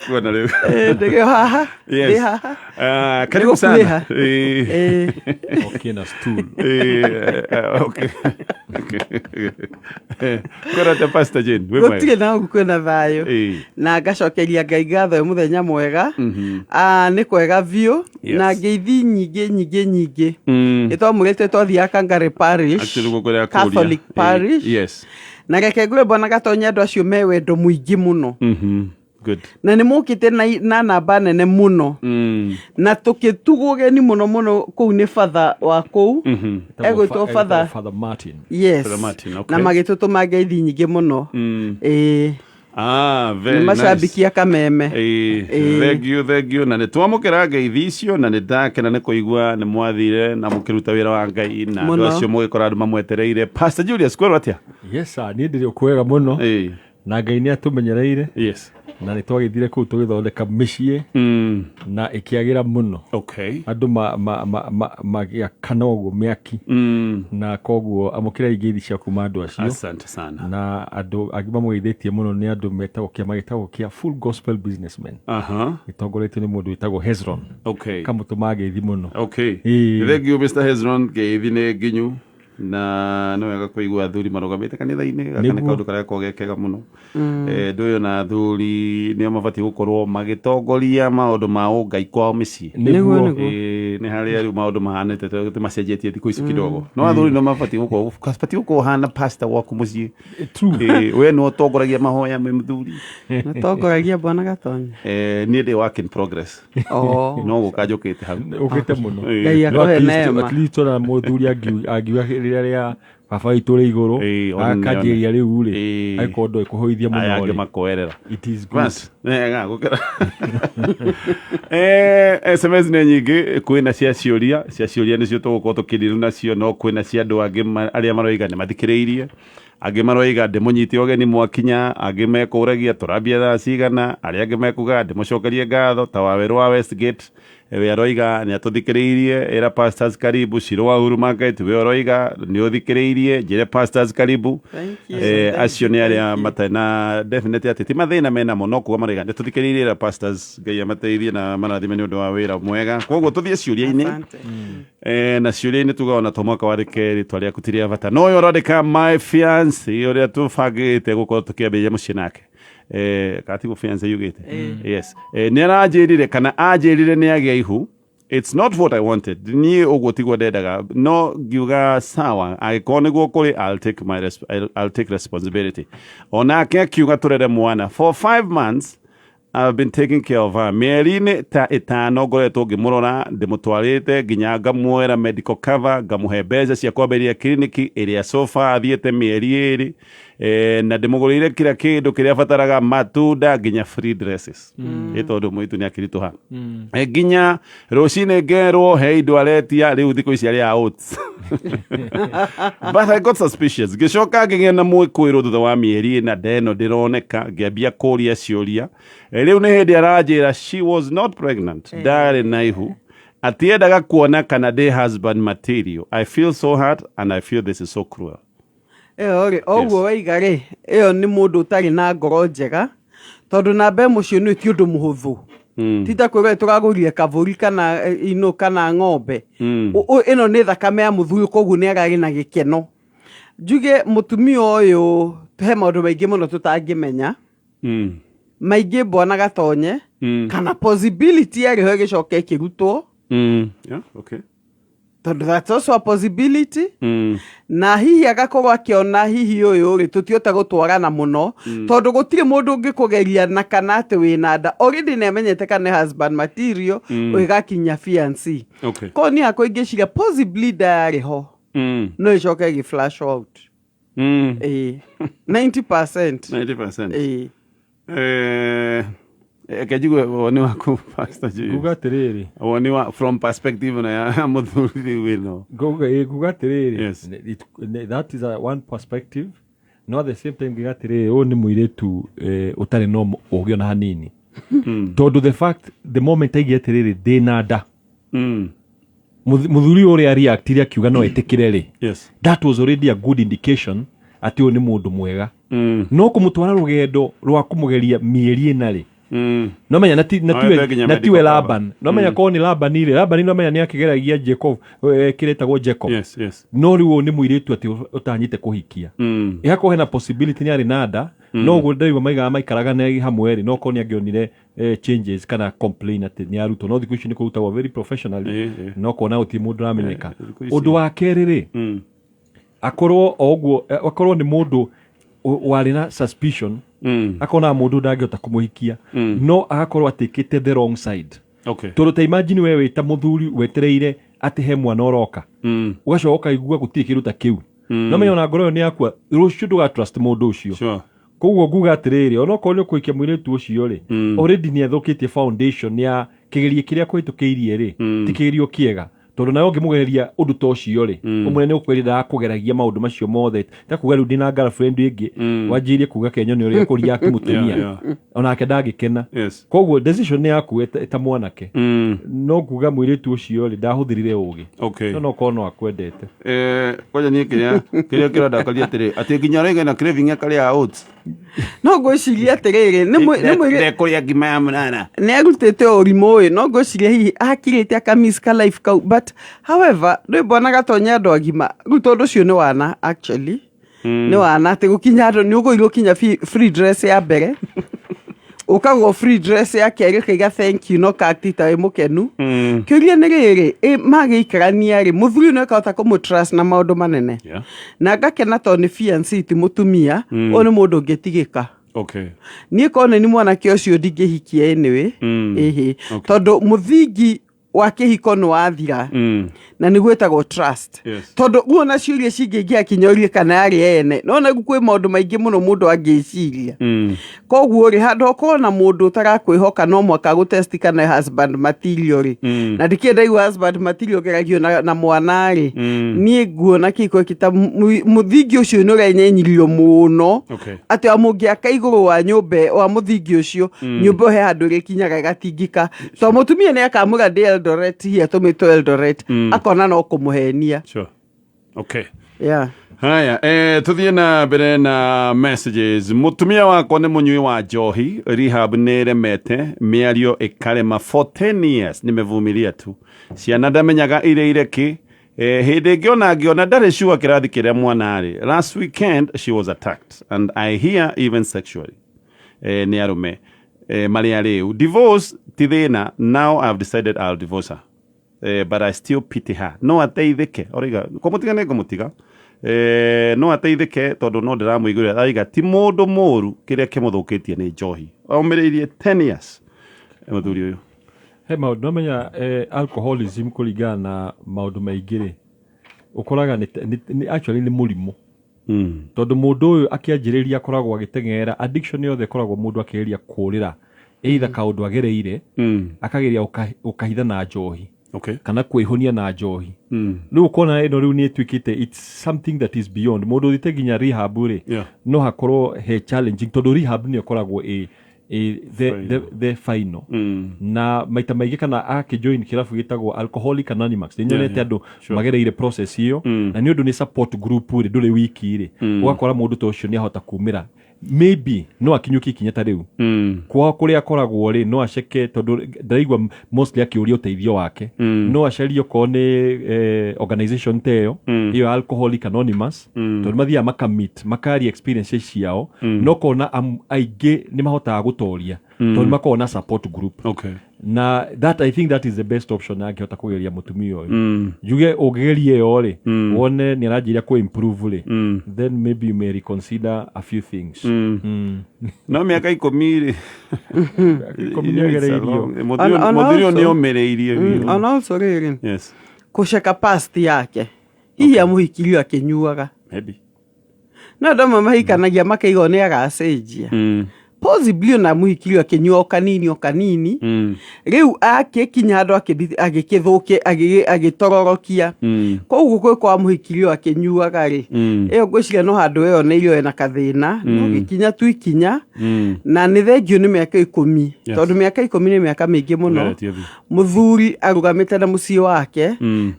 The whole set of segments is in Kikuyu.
Kuona rĩu. Ndĩrĩ o haha. Yes. Ndĩ haha. Ah, karibu sana. Nĩgũkuhĩha. Okay na stool. Okay. Kwĩra Pastor Jane, wĩ mwega? Gũtirĩ na ũguo, kwĩna thayũ. Na ngacokeria Ngai ngatho, wĩ mũthenya mwega. Ah, nĩ kwega biũ. Na ngeithi nyingĩ nyingĩ nyingĩ. Nĩ twamũrĩte, twathiaga Kangari Parish. Actually, gũkũ kũrĩa kũria. Catholic Parish. Na reke ngwĩre, Bwana Gatonya, andũ acio me wendo mũingĩ mũno. Good. Na nĩ mokĩte na namba nene mũno. Na tũkĩtugwo ũgeni mũno mũno kũu nĩ batha wa kũu. Egwĩtwo Father. Father Martin. Yes. Father Martin, okay. Na magĩtũtũma ngeithi nyingĩ mũno. Ĩĩ. Ah, very Nĩ nice. macambiki a Kameme. Thank you, thank you. Na nĩ twamũkĩra ngeithi icio, na nĩ ndakena nĩ kũigua nĩ mwathire na mũkĩruta wĩra wa Ngai na andũ Mũno. acio mũgĩkora andũ mamwetereire. Pastor Julius, kwĩrwo atĩa? Yes sir, niĩ ndĩrĩ o kwega mũno. Na Ngai nĩ atũmenyereire. Na nĩ twagĩthire kũu tũgĩthondeka mĩciĩ na ĩkĩagĩra mũno. Andũ magĩakana ũguo mĩaki. Na koguo amũkĩrai ngeithi cia kuma andũ acio. Asante sana. Na andũ angĩ mamũgeithĩtie mũno nĩ andũ metagwo kĩama gĩtagwo kĩa Full Gospel Businessmen. Gĩtongoretio nĩ mũndũ wĩtagwo Hezron. Kamũtũma ngeithi mũno. Thank you, Mr. Hezron, ngeithi nĩ nginyu, na nĩ wega kũigua athuri marũgamĩte kanitha-inĩ. Gaka nĩ kaũndũ karĩa gakoragwo ge kega mũno. Ndũ ũyũ na athuri nĩo mabatiĩ gũkorwo magĩtongoria maũndũ ma ũngai kwao mĩciĩ. Nĩguo. Nĩ harĩa rĩu maũndũ mahanĩte tondũ macenjetie thikũ ici kidogo, no athuri no mabatiĩ gũkorwo hana pastor gwaku mũciĩ. We nĩ ũtongoragia mahoya mwĩ mũthuri? Natongoragia, Bwana Gatonya. Niĩ ndĩ work in progress. No gũka njũkĩte hau. Ũkĩte mũno. Ngai No akũhe at neema. least ona mũthuri angiuga rĩrĩa rĩa baba witũ rĩ igũrũ, One, akanjĩria rĩu rĩ, angĩkorwo ndoĩ kũhoithia aya mũno angĩ rĩ, makoerera. It is good. Bas, wega gũkĩra. SMS nĩ nyingĩ, kwĩna cia ciũria, cia ciũria nĩcio tũgũkorwo tũkĩrĩru nacio, no kwĩna cia andũ angĩ arĩa maroiga nĩ mathikĩrĩirie, angĩ maroiga ndĩmũnyite ũgeni mwakinya, angĩ mekũragia tũrambia thaa cigana, arĩa angĩ mekuga ndĩmũcokerie ngatho ta Wawerũ wa Westgate, we aroiga nĩ atũthikĩrĩirie, ĩra pastors karibu. Ciro wa Uhuru Market, we ũroiga nĩ ũthikĩrĩirie, njĩre pastors karibu. Thank you. Thank acio you, nĩ arĩa thank you. matarĩ na definite atĩ ti mathĩna mena mo, no kuga maraiga nĩ tũthikĩrĩirie, ĩra pastors Ngai amateithie na marathime nĩ ũndũ wa wĩra mwega. Koguo tũthiĩ ciũria-inĩ. Asante. Na ciũria-inĩ tuga ona to mwaka wandĩke rĩtwa rĩaku ti rĩa bata, no ũyũ ũrandĩka, my fiance ũrĩa tũbangĩte gũkorwo tũkĩambĩrĩria mũciĩ nake, katigwo fiance yugĩte, yes, nĩ aranjĩrire kana anjĩrire nĩ agĩa ihu. It's not what I wanted, niĩ ũguo tiguo ndendaga, no ngiuga sawa, angĩkorwo nĩguo kũrĩ, I'll take responsibility. Onake akiuga tũrere mwana. For 5 months I've been taking care of her. Mĩeri-inĩ ta 5 ngoretwo ngĩmũrora, ndĩmũtwarĩte nginya ngamuoera medical cover, ngamũhe mbeca cia kwambĩrĩria kiriniki ĩrĩa so far athiĩte mĩeri 2, na ndĩmũgũrĩire kila kĩndũ kĩrĩa abataraga, matunda nginya free dresses, ĩ tondũ mũitu nĩ akĩritũha. Nginya rũcinĩ ngerwo he indo aretia, rĩu thikũ ici arĩa oats. But I got suspicious, ngĩcoka ngĩgĩa na mwĩkũĩrwo thutha wa mĩeri 4, ndeno ndĩroneka, ngĩambia kũria ciũria. Rĩu nĩ hĩndĩ aranjĩra she was not pregnant, ndarĩ na ihu, atiendaga kuona kana ndĩ husband material. I feel so hurt and I feel this is so cruel. Ĩyo rĩ, o ũguo waiga rĩ, ĩyo nĩ mũndũ ũtarĩ na ngoro njega, tondũ namba ĩmwe ũcio nĩ ti ũndũ mũhũthũ. Ti ta kwĩrwo tũragũrire kabũri kana ino kana ng'ombe. Ĩno nĩ thakame ya mũthuri, koguo nĩ ararĩ na gĩkeno. Njuge mũtumia ũyũ he maũndũ maingĩ mũno tũtangĩmenya. Maingĩ, Bwana Gatonye, kana possibility yarĩ ho ĩgĩcoka ĩkĩrutwo. Yeah, okay. Tondũ that's also a possibility. Na hihi agakorwo akĩona hihi ũyũ rĩ, tũtiota gũtwarana mũno, tondũ gũtirĩ mũndũ ũngĩkũgeria na kana atĩ wĩna nda already nĩ amenyete kana nĩ husband material ũgĩgakinya fiancé. Koguo niĩ hakwa ingĩciria possibly nda yarĩ ho, no ĩcoke ĩgĩ flash out. Ĩĩ, 90%. 90%. Ĩĩ. Reke njigue woni waku, Pastor Julius. Nguga atĩrĩrĩ. Woni wa from perspective na ya mũthuri rĩu ĩno. Nguga atĩrĩrĩ. That is a one perspective, no at the same time ngiuga atĩrĩrĩ, ũyũ nĩ mũirĩtu ũtarĩ na ũgĩ ona hanini, tondũ the fact the moment aigire atĩrĩrĩ, "Ndĩna nda," mũthuri ũyũ ũrĩa reactire akiuga no etĩkĩre rĩ, that was already a good indication atĩ ũyũ nĩ mũndũ mwega. No kũmũtwara rũgendo rwa kũmũgeria mĩeri 4 rĩ. No menya na ti- na No tiwe- ethe nginya na tiwe medical Laban. No menya korwo nĩ Labani rĩ, Labani no menya nĩ akĩgeragia Jacob, kĩretagwo Jacob. Yes. No rĩu ũyũ nĩ mũirĩtu atĩ ũtanyĩte kũhikia. Ĩhakorwo hena possibility nĩ arĩ na nda, no ũguo ndĩraigua maigaga maikaraga na hamwe rĩ, no korwo nĩ angĩonire changes kana complain atĩ nĩ arutwo. No thikũ ici nĩ kũrutagwo very professionally, no kona gũtirĩ mũndũ ũramenyeka. Thikũ ici- Ũndũ wa kerĩ rĩ, akorwo o ũguo, akorwo nĩ mũndũ warĩ na suspicion, akona mũndũ ndangĩhota kũmũhikia, no agakorwo atĩkĩte the wrong side. Tondũ ta imagine we wĩ ta mũthuri wetereire atĩ he mwana ũroka, ũgacoka ũkaigua gũtirĩ kĩndũ ta kĩu. No menya ona ngoro ĩyo nĩ yakua, rũciũ ndũga trust mũndũ ũcio. Koguo nguga atĩrĩrĩ, onokorwo nĩ ũkũhikia mũirĩtu ũcio rĩ, already nĩ athũkĩtie foundation ya kĩgerio kĩrĩa kũhĩtũkĩirie rĩ, ti kĩgerio kĩega, tondũ nawe ũngĩmũgereria ũndũ ta ũcio rĩ, ũmwĩre nĩ ũkwĩrĩ ndakũgeragia maũndũ macio mothe, ta kuga rĩu ndĩna girlfriend ĩngĩ, wanjĩrĩrie kuga kenyoni ũrĩa kũria mũtumia, onake ndangĩkena. Koguo decision nĩ yaku ta mwanake. No kuga mũirĩtu ũcio rĩ, ndahũthĩrire ũgĩ. No no korwo no akwendete. Kwanja niĩ kĩrĩa kĩrandakaria atĩrĩ, atĩ nginya araiga na craving akarĩa oats. No ngwĩciria atĩrĩrĩ, nĩ Ndekũrĩa ngima ya mũnana. Nĩ arutĩte ũrimũ ũyũ, no ngwĩciria hihi akirĩte akamiss ka life kau. But however, rĩ mbonaga tonya andũ agima rĩu, tondũ ũcio nĩ wana, actually nĩ wana, atĩ gũkinya andũ nĩ ũgũirwo kinya free dress ya mbere, ũkagwo free dress ya kerĩ, ũkaiga thank you, no kaakti ta wĩ mũkenu. Kĩũria nĩ rĩrĩ, magĩikarania rĩ, mũthuri nĩ akahota kũmũ-trust na maũndũ manene? Na ngakena tondũ nĩ fiancé, ti mũtumia. Ũyũ nĩ mũndũ ũngĩtigĩka. Niĩ korwo nĩ ni mwanake ũcio, ndingĩhikia anyway. Ĩhĩ. Tondũ mũthingi wa kĩhiko nĩ wathira, na nĩ gwĩtagwo trust. Tondũ guona ciũria cingĩingĩha orie kana yarĩ ene, no na kwĩ maũndũ maingĩ mũno mũndũ angĩciria. Koguo rĩ, handũ ũkorwo na mũndũ ũtarakwĩhoka, no mwaka gũtest kana husband material rĩ. Na ndikĩrĩ ndaigua husband material geragio na mwana rĩ. Niĩ nguona kĩhiko gĩkĩ ta mũthingi ũcio nĩ ũrenyenyirio mũno, atĩ o mũngĩaka igũrũ wa nyũmba wa mũthingi ũcio, nyũmba ĩyo he handũ ĩrĩkinyaga ĩgatingika, to mũtumia nĩ akamũra ndĩ Eldoret, hihi atũmĩtwo Eldoret, akona no kũmũhenia. Sure. Okay. Yeah. Haya, tuthiĩ na mbere na messages. Mũtumia wakwa nĩ mũnyui wa njohi, rehab nĩ ĩremete, mĩario ĩkarema, for 10 years nimevumilia tu. Ciana ndamenyaga ireire kĩ. Hĩndĩ ĩngĩ ona ngĩona ndarĩ sure kĩrathi kĩrĩa mwana arĩ. Last weekend she was attacked and I hear even sexually. Nĩ arũme marĩa rĩu. Divorce ti thĩna, now I've decided I'll divorce her. But I still pity her. No ateithĩke. Oraiga, kũmũtiga nĩ ngũmũtiga. No ateithĩke tondũ no ndĩramũiguĩra. Araiga ti mũndũ mũru, kĩrĩa kĩmũthũkĩtie nĩ njohi. Omĩrĩirie 10 years. Mũthuri ũyũ. He maũndũ nomenya, alcoholism kũringana na maũndũ maingĩ rĩ, ũkoraga nĩ actually nĩ mũrimũ, tondũ mũndũ ũyũ akĩanjĩrĩria akoragwo agĩteng'era addiction yothe, ĩkoragwo mũndũ akĩgeria kũrĩra either kaũndũ agereire, akageria gũkahitha na njohi, kana kwĩhũnia na njohi. Rĩu ũkona ĩno rĩu nĩ ĩtuĩkĩte, it's something that is beyond mũndũ ũthiĩte nginya rehab rĩ. No hakorwo he challenging, tondũ rehab nĩyo ĩkoragwo ĩ the final. Na maita maingĩ kana akĩjoin kĩrabu gĩtagwo Alcoholic Anonymous, nĩ nyonete andũ magereire process ĩyo, na nĩ ũndũ nĩ support group rĩ, ndũrĩ wiki rĩ, ũgakora mũndũ ta ũcio nĩ ahota kumĩra, maybe no akinyũkie ikinya ta rĩu. Kwao kũrĩa akoragwo rĩ, no aceke, tondũ ndĩraigua mostly akĩũria ũteithio wake. No acarie okorwo nĩ organization ta ĩyo, ĩyo ya Alcoholic Anonymous, tondũ mathiaga makamit makaria experiences ciao, no kona aingĩ nĩ mahotaga gũtoria tondũ nĩ makoragwo na support group. Na that, I think that is the best option angĩhota kũgeria mũtumia ũyũ. Njuge ũngĩgeria ĩyo rĩ, wone nĩ aranjĩria kũ improve rĩ, then maybe you may reconsider a few things. No mĩaka 10 rĩ. 10 nĩagereirio. Mũthuri ũyũ nĩ omĩrĩirie biũ. Ona also rĩrĩ, kũceka past yake, hihi amũhikirio akĩnyuaga. Maybe. No andũ amwe mahikanagia makaigwo nĩ agacenjia. Possibly ona mũhikirio akĩnyua o kanini o kanini, rĩu akĩkinya handũ agĩkĩthũkia, agĩtororokia. Koguo gwĩ kwa mũhikirio akĩnyuaga rĩ, ĩyo ngwĩciria no handũ ĩyoneire ena kathĩna, no gĩkinya tu ikinya. Na nĩ thengio nĩ mĩaka 10, tondũ mĩaka 10 nĩ mĩaka mĩingĩ mũno. Ũgeretie biũ. Mũthuri arũgamĩte na mũciĩ wake.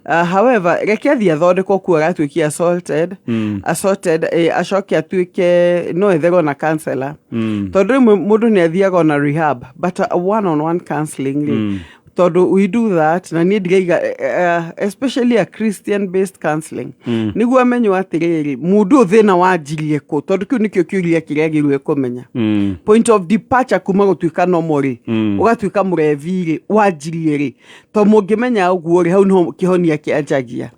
However, reke athiĩ athondekwo kuo aratuĩkia assaulted, assaulted, acoke atuĩke no etherwo na counselor, tondũ Rĩmwe mũndũ nĩ athiaga ona rehab, but a one on one counseling rĩ, tondũ we do that, na niĩ ndiraiga, especially a Christian based counseling, nĩguo amenywo atĩrĩrĩ, mũndũ ũyũ thĩna wanjirie kũ, tondũ kĩu nĩkĩo kĩũria kĩrĩa agĩrĩirwo kũmenya. Point of departure kuma gũtuĩka normal rĩ, ũgatuĩka mũrevi rĩ, wanjirie rĩ? To mũngĩmenya ũguo rĩ, hau nĩho kĩhonia kĩanjagia.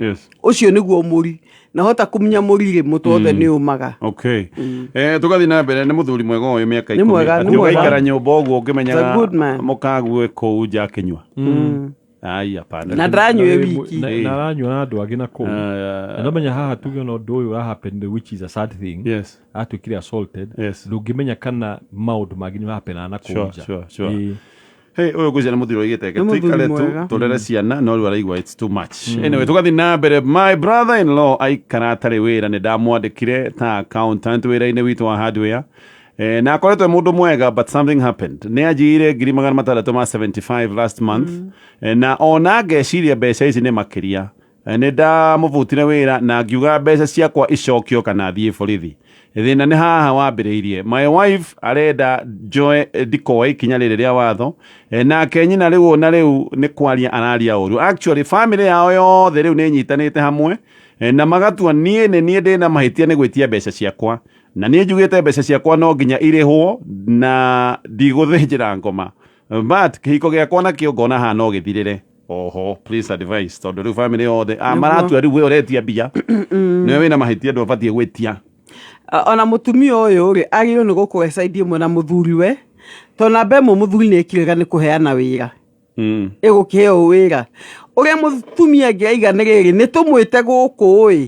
Ũcio nĩguo mũri, na hota kũmunya mũri rĩ, mũtwe wothe nĩ ũmaga. Okay, tugathiĩ na mbere. Nĩ mũthuri mwega ũyũ, mĩaka Nĩ 10. Mwega, nĩ Atĩ mwega. ũgaikara nyũmba ũguo It's a ũkĩmenyaga good man. mũkague kũu nja akĩnyua? Ai, hapana. Na ndaranyua wiki. Na aranyua na andũ angĩ na kũu. Na nomenya haha tuge ona ũndũ ũyũ ũrahappen, which is a sad thing, atuĩkire assaulted. Ndũngĩmenya kana maũndũ mangĩ nĩ mahapenaga na kũu nja. Sure. Ĩĩ. Hey, ũyũ ngwĩciria nĩ mũthuri oigĩte Nĩ mũthuri tuikare tu mwega. tũrere ciana, no rĩu araigua it's too much. Anyway, tũgathiĩ na mbere. My brother in law aikara atarĩ wĩra. Nĩ ndamwandĩkire ta accountant wĩra-inĩ witũ wa hardware. Na akoretwo e mũndũ mwega, but something happened. Nĩ anjigire 675,000 last month. Na ona ngeciria mbeca ici nĩ makĩria. Nĩ ndamũbutire wĩra na ngiuga mbeca ciakwa icokio kana thiĩ borithi. Thĩna nĩ haha wambĩrĩirie. My wife arenda njoe, ndikoe ikinya rĩrĩ rĩa watho. Nake nyina rĩu na rĩu nĩ kwaria araria ũru. Actually, family yao yothe rĩu nĩ nyitanĩte hamwe, na magatua niĩ nĩ niĩ ndĩna mahĩtia nĩ gwĩtia mbeca ciakwa, na niĩ njugĩte mbeca ciakwa no nginya irĩhwo na ndigũthĩnjĩra ngoma, but kĩhiko gĩakwa nakĩo ngona haha no gĩthirĩre oho. Please advice, tondũ rĩu family yothe maratua rĩu we ũretia mbia nĩwe wĩna mahĩtia, ndũbatiĩ gwĩtia. Ona mũtumia ũyũ rĩ, agĩrĩirwo nĩ gũkorwo side ĩmwe na mũthuri we, tondũ namba ĩmwe mũthuri nĩ ekirega nĩ kũheana wĩra. Ĩgũkĩheo wĩra ũrĩa mũtumia angĩaiga nĩ rĩrĩ, nĩ tũmwĩte gũkũ ĩ,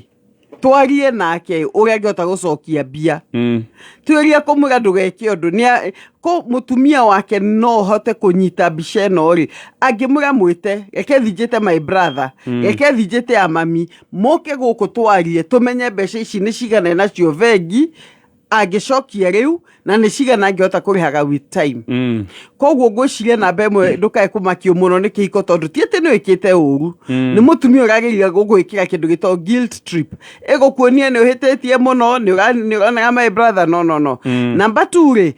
twarie nake ũrĩa angĩhota gũcokia mbia. Tuĩria kũmwĩra ndũgeke ũndũ nĩ kũ mũtumia wake no hote kũnyita mbica ĩno rĩ, angĩmwĩra mwĩte, reke thinjĩte my brother, reke thinjĩte ya mami, moke gũkũ twarie, tũmenye mbeca ici nĩ cigana nacio bengi angĩcokia rĩu, na nĩ cigana angĩhota kũrĩhaga with time. Koguo ngwĩciria namba ĩmwe, ndũkae kũmakio mũno nĩ kĩhiko, tondũ ti atĩ nĩ wĩkĩte ũru. Nĩ mũtumia ũragĩrĩria gũgwĩkĩra kĩndũ gĩtagwo guilt trip, ĩgũkuonia nĩ ũhĩtĩtie mũno, nĩ ũronaga my brother. No, no, no. Namba two rĩ,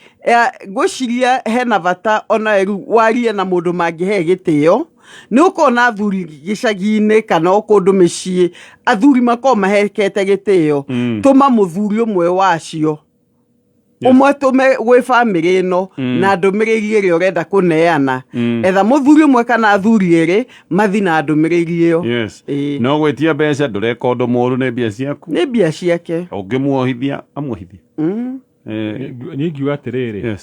ngwĩciria hena bata ona rĩu warie na mũndũ mangĩhe gĩtĩo. Nĩ ũkona athuri gĩcagi-inĩ kana o kũndũ mĩciĩ, athuri makoragwo mahekete gĩtĩo. Tũma mũthuri ũmwe wacio, ũmwe tũme gwĩ bamĩrĩ ĩno na ndũmĩrĩri ĩrĩa ũrenda kũneana. Etha mũthuri ũmwe kana athuri erĩ mathi na ndũmĩrĩri ĩyo. No gwĩtia mbeca ndũreka ũndũ mũru, nĩ mbia ciaku. Nĩ mbia ciake. Ũngĩmuohithia, amuohithie. Niĩ ngiuga atĩrĩrĩ,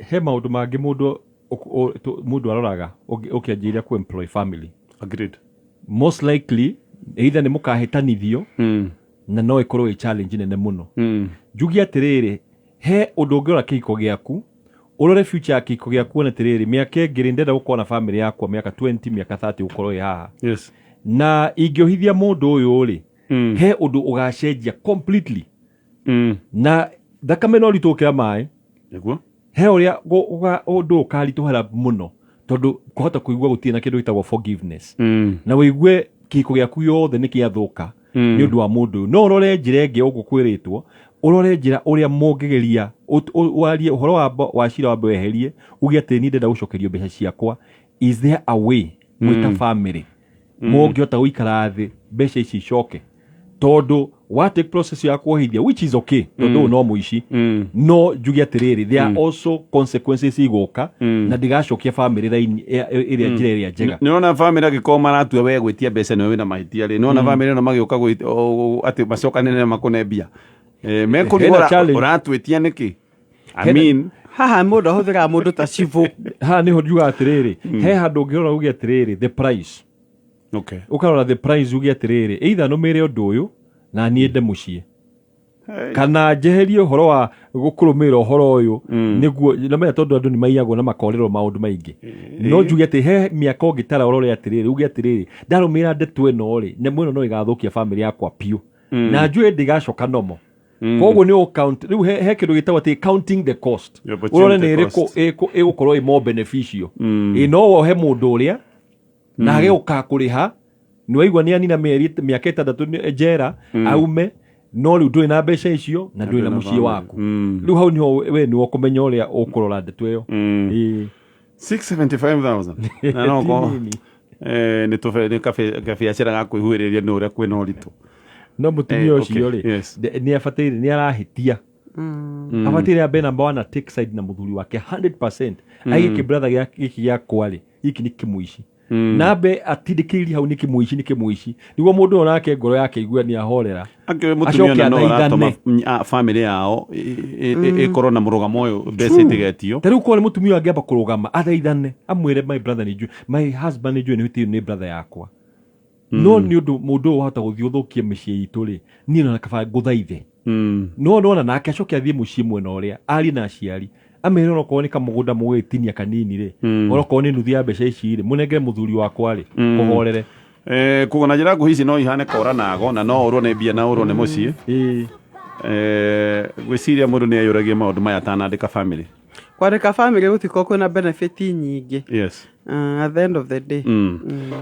he maũndũ mangĩ mũndũ mũndũ aroraga ũkĩanjĩrĩria ku employ family. Most likely either nĩ mũkahĩtanithio na no ĩkorwo ĩ challenge nene mũno. Njuge atĩrĩrĩ, he ũndũ ũngĩrora kĩhiko gĩaku, ũrore future ya kĩhiko gĩaku, wone atĩrĩrĩ, mĩaka ĩngĩ rĩ, ndĩrenda gũkorwo na family yakwa mĩaka 20, mĩaka 30 gũkorwo ĩ haha, na ingĩohithia mũndũ ũyũ rĩ, he ũndũ ũgacenjia completely. Na thakame no ritũ gũkĩra maĩ. He ũrĩa ũndũ ũkaritũhĩra mũno, tondũ kũhota kũigua gũtirĩ na kĩndũ gĩtagwo forgiveness, na wĩigue kĩhiko gĩaku yothe nĩ kĩathũka nĩ ũndũ wa mũndũ ũyũ. No ũrore njĩra ĩngĩ ũguo kwĩrĩtwo, ũrore njĩra ũrĩa mũngĩgeria warie ũhoro wa cira, wambe weherie, uge atĩ niĩ ndĩrenda gũcokerio mbeca ciakwa. Is there a way mwĩ ta family mũngĩhota gũikara thĩ mbeca ici icoke? Tondũ wa take process ya kuohithia, which is okay, tondũ ũyũ no mũici, no njuge atĩrĩrĩ, there are also consequences igũka na ndigacokia family raini ĩrĩa njĩra ĩrĩa njega. Nĩ ona family angĩkorwo maratua we gwĩtia mbeca nĩwe wĩna mahĩtia rĩ, nĩ ona family ĩno magĩũka atĩ macokanĩrĩre makũne mbia. Mekũrigwo Hena challenge. Ũratwĩtia nĩkĩ? I mean, Haha mũndũ ahũthĩraga mũndũ ta cibũ. Haha nĩho njugaga atĩrĩrĩ, he handũ ũngĩrora uge atĩrĩrĩ, the price, ũkarora the price, uge atĩrĩrĩ, either nũmĩre ũndũ ũyũ na niĩ nde mũciĩ, kana njeherie ũhoro wa gũkũrũmĩrĩra ũhoro ũyũ, nĩguo namenya, tondũ andũ nĩ maiyagwo na makorerwo maũndũ maingĩ. No njuge atĩ he mĩaka ũngĩtara ũrore atĩrĩrĩ, uge atĩrĩrĩ, ndarũmĩrĩra ndeto ĩno rĩ, nyamũ ĩno no ĩgathũkia family yakwa biũ, na njũĩ ndĩgacoka nomo. Koguo nĩ ũcount rĩu he kĩndũ gĩtagwo atĩ counting the cost. The opportunity Ũrore nĩ ĩrĩkũ cost. ĩgũkorwo ĩ more beneficial, ĩ no wohe mũndũ ũrĩa na age gũkakũrĩha. Nĩ waigua nĩ anina mĩeri mĩaka 6 njera aume. No rĩu ndũrĩ na mbeca icio na ndũrĩ na mũciĩ waku. Rĩu hau niho we nĩwe ũkũmenya ũrĩa ũkũrora ndeto ĩyo. Ĩĩ. 675,000 na no ko Ti nini. Nĩ tũbe nĩ kabiacara ga kwĩhuhĩrĩria nĩ ũrĩa kwĩna ũritũ. No mũtumia ũcio rĩ, nĩ abataire, nĩ arahĩtia. Abataire ambe number one take side na mũthuri wake 100%. Ai gĩkĩ brother gĩkĩ gĩakwa rĩ, gĩkĩ nĩ kĩmũici. Nambe atindĩkĩrĩrie hau, nĩ kĩmũici, nĩ kĩmũici, nĩguo mũndũ ũyũ nake ngoro yake igue nĩ ahorera. Akĩrĩ mũtumia Acoke na no aratũma athaithane. Family yao ĩkorwo na mũrũgamo ũyũ, mbeca itigetio. Ta rĩu korwo nĩ mũtumia ũyũ angĩamba kũrũgama athaithane, amwĩre, "My brother nĩ njũĩ, my husband nĩ njũĩ nĩ hĩtĩirio nĩ brother yakwa, no nĩ ũndũ mũndũ ũyũ wahota gũthiĩ ũthũkie mĩciĩ itũ rĩ, niĩ nona kaba ngũthaithe." No nona nake acoke athiĩ mũciĩ mwena ũrĩa arie na aciari, amere onokorwo nĩ kamũgũnda mũgũgĩtinia kanini rĩ, onokorwo nĩ nuthu ya mbeca ici rĩ, mũnengere mũthuri wakwa rĩ, kũhorere. Koguo na njĩra nguhĩ ici no ihane kora nago na no ũrwo nĩ mbia na ũrwo nĩ mũciĩ. Ngwĩciria mũndũ nĩ eyũragia maũndũ maya atanandĩka family. Kwandĩka family gũtikorwo kwĩna benefit nyingĩ at the end of the day.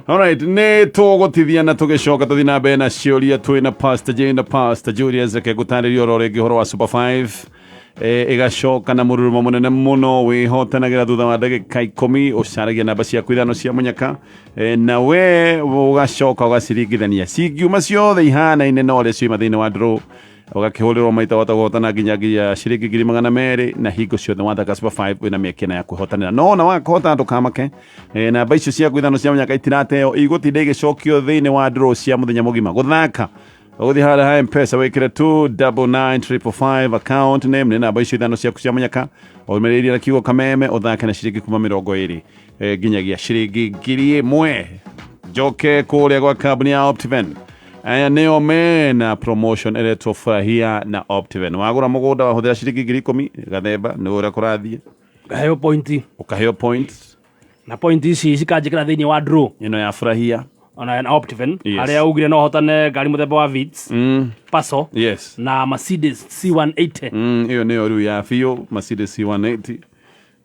Alright, nĩ tũgũtithia na tũgĩcoka tũthiĩ na mbere na ciũria twĩ na Pastor Jane na Pastor Julius. Reke ngũtarĩrie oro rĩngĩ ũhoro wa Super 5. Ĩgacoka na mũrurumo mũnene mũno wĩhotanagĩra thutha wa ndagĩka 10. Ũcaragia namba ciaku ithano cia mũnyaka, na we ũgacoka ũgaciringithania, cingiuma ciothe ihanaine na ũrĩa ciuma thĩinĩ wa draw, ũgakĩhũrĩrwo maita wahota kũhotana nginyagia ciringi 200,000. Na hingo ciothe wathaka Super 5 wĩna mĩeke ĩna ya kwĩhotanĩra. No ona wakũhota ndũkamake. Namba icio ciaku ithano cia mũnyaka itirateo, igũtinda igĩcokio thĩinĩ wa draw cia mũthenya mũgima. Gũthaka ũgũthiĩ harĩa ha Mpesa wĩkĩre 299555, account name nĩ namba icio ithano ciaku cia mũnyaka, ũrũmĩrĩirie na kiugo kameme. Ũthake na ciringi kuma 20 nginyagia ciringi 1,000. Njoke kũrĩa gwa kambuni ya Optiven. Aya nĩo mena promotion ĩretwo Furahia na Optiven. Wagũra mũgũnda wahũthĩra ciringi 10,000, gathemba nĩ ũrĩa kũrathiĩ. Ngaheo point. Ũkaheo points. Na point ici cikanjĩkĩra thĩinĩ wa draw ĩno ya Furahia ona na Optiven, harĩa ugire no hotane ngari mũthemba wa Vitz, Paso na Mercedes C180. Ĩyo nĩyo rĩu ya biũ, Mercedes C180.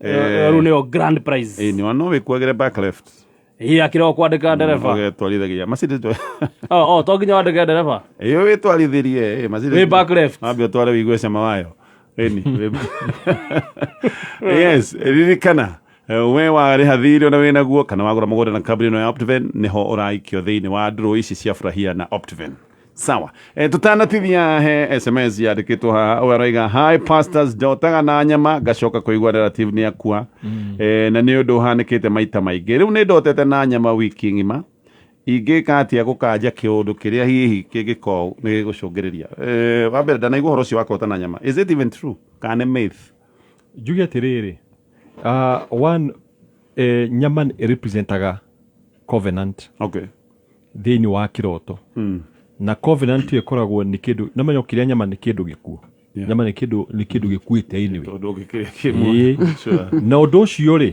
Ĩyo rĩu nĩyo grand prize. Ĩ nĩ no wĩkuagĩre back left. Ĩ akĩrĩ kwandĩka ndereba. Ũgetwarithagia Mercedes. Oh, to nginya wandĩke ndereba. Ĩyo wĩtwarithirie Mercedes. Wĩ back left. Wambe ũtware wĩigue cama wayo. Ĩni yes, ririkana, we warĩha thirĩ ona wĩnaguo kana wagũra mũgũnda na kambuni ĩno ya Optiven, nĩho ũraikio thĩinĩ wa draw ici cia Furahia na Optiven. Sawa, tutanatithia he SMS yandĩkĩtwo haha. Ũyũ aroiga, "Hi pastors, ndotaga na nyama ngacoka kũigua relative nĩ akua. Na nĩ ũndũ ũhanĩkĩte maita maingĩ. Rĩu nĩ ndotete na nyama wiki ng'ima. Ingĩka atĩa gũkanja kĩũndũ kĩrĩa hihi kĩngĩkorwo nĩ gĩgũcũngĩrĩria?" Wa mbere, ndanaigua ũhoro ũcio wa kũrota na nyama. Is it even true kana nĩ myth? Njuge atĩrĩrĩ, one, nyama nĩ representaga covenant thĩinĩ wa kĩroto. Na covenant ĩyo ĩkoragwo nĩ kĩndũ namenya ũkĩrĩa nyama nĩ kĩndũ gĩkuũ. Nyama nĩ kĩndũ gĩkuĩte anyway. Tondũ ũngĩkĩrĩa kĩmwe. Na ũndũ ũcio rĩ,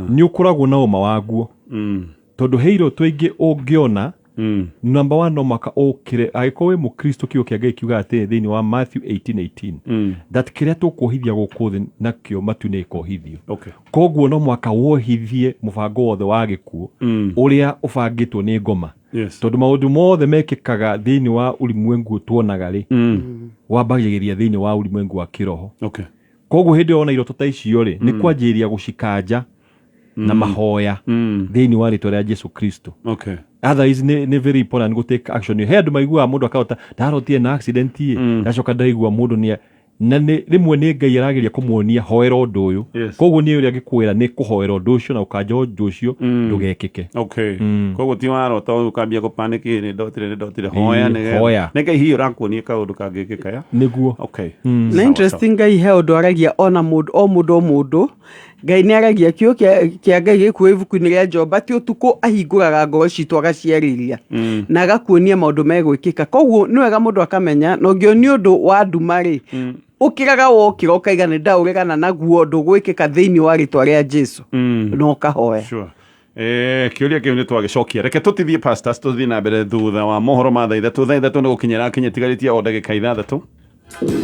nĩ ũkoragwo na ũma waguo, tondũ he iroto ingĩ ũngĩona. Number one, no mwaka ũkĩre angĩkorwo wĩ mũkristo, kiugo kĩa Ngai kiugaga atĩrĩ thĩinĩ wa Matthew 18:18 that kĩrĩa tũkuohithia gũkũ thĩ nakĩo matu-inĩ gĩkohithio. Koguo no mwaka wohithie mũbango wothe wa gĩkuũ ũrĩa ũbangĩtwo nĩ ngoma, tondũ maũndũ mothe mekĩkaga thĩinĩ wa ulimwengu tuonaga rĩ, wambagĩrĩria thĩinĩ wa ulimwengu wa kĩroho. Koguo hĩndĩ ĩyo wona iroto ta icio rĩ, nĩ kwanjĩrĩria gũcikanja na mahoya thĩinĩ wa rĩtwa rĩa Jesu Kristo. Otherwise nĩ very important gũ take action. He andũ maiguaga mũndũ akahota ndarotire na accident ĩ, ndacoka ndaigua mũndũ nĩ na nĩ rĩmwe nĩ Ngai arageria kũmuonia hoera ũndũ ũyũ. Koguo niĩ ũrĩa ngĩkwĩra nĩ kũhoera ũndũ ũcio na ũkanja ũndũ ũcio ndũgekĩke. Okay, koguo ti warota ũkambia kũpaniki, nĩ ndotire, nĩ ndotire, hoya. Hoya. Nĩ Ngai hihi ũrakuonia kaũndũ kangĩkĩka ya. Nĩguo. Na Sawa, interesting, Ngai he ũndũ aragia ona mũndũ o mũndũ o mũndũ. Ngai nĩ aragia, kiugo kĩa Ngai gĩkuo ibuku-inĩ rĩa Jomba ti ũtukũ ahingũraga ngoro citũ agaciarĩria na agakuonia maũndũ megwĩkĩka. Koguo nĩ wega mũndũ akamenya, na ũngĩonio ũndũ wa nduma rĩ, ũkĩraga wokĩra ũkaiga nĩ ndaũregana naguo, ndũgwĩkĩka thĩinĩ wa rĩtwa rĩa Jesu, na ũkahoya. Sure. Kĩũria kĩu nĩ twagĩcokia. Reke tũtithie, pastors, tũthiĩ na mbere thutha wa mohoro ma thaa 3. Thaa 3 nĩ gũkinyĩra kinya, tigarĩtie o ndagĩka 6.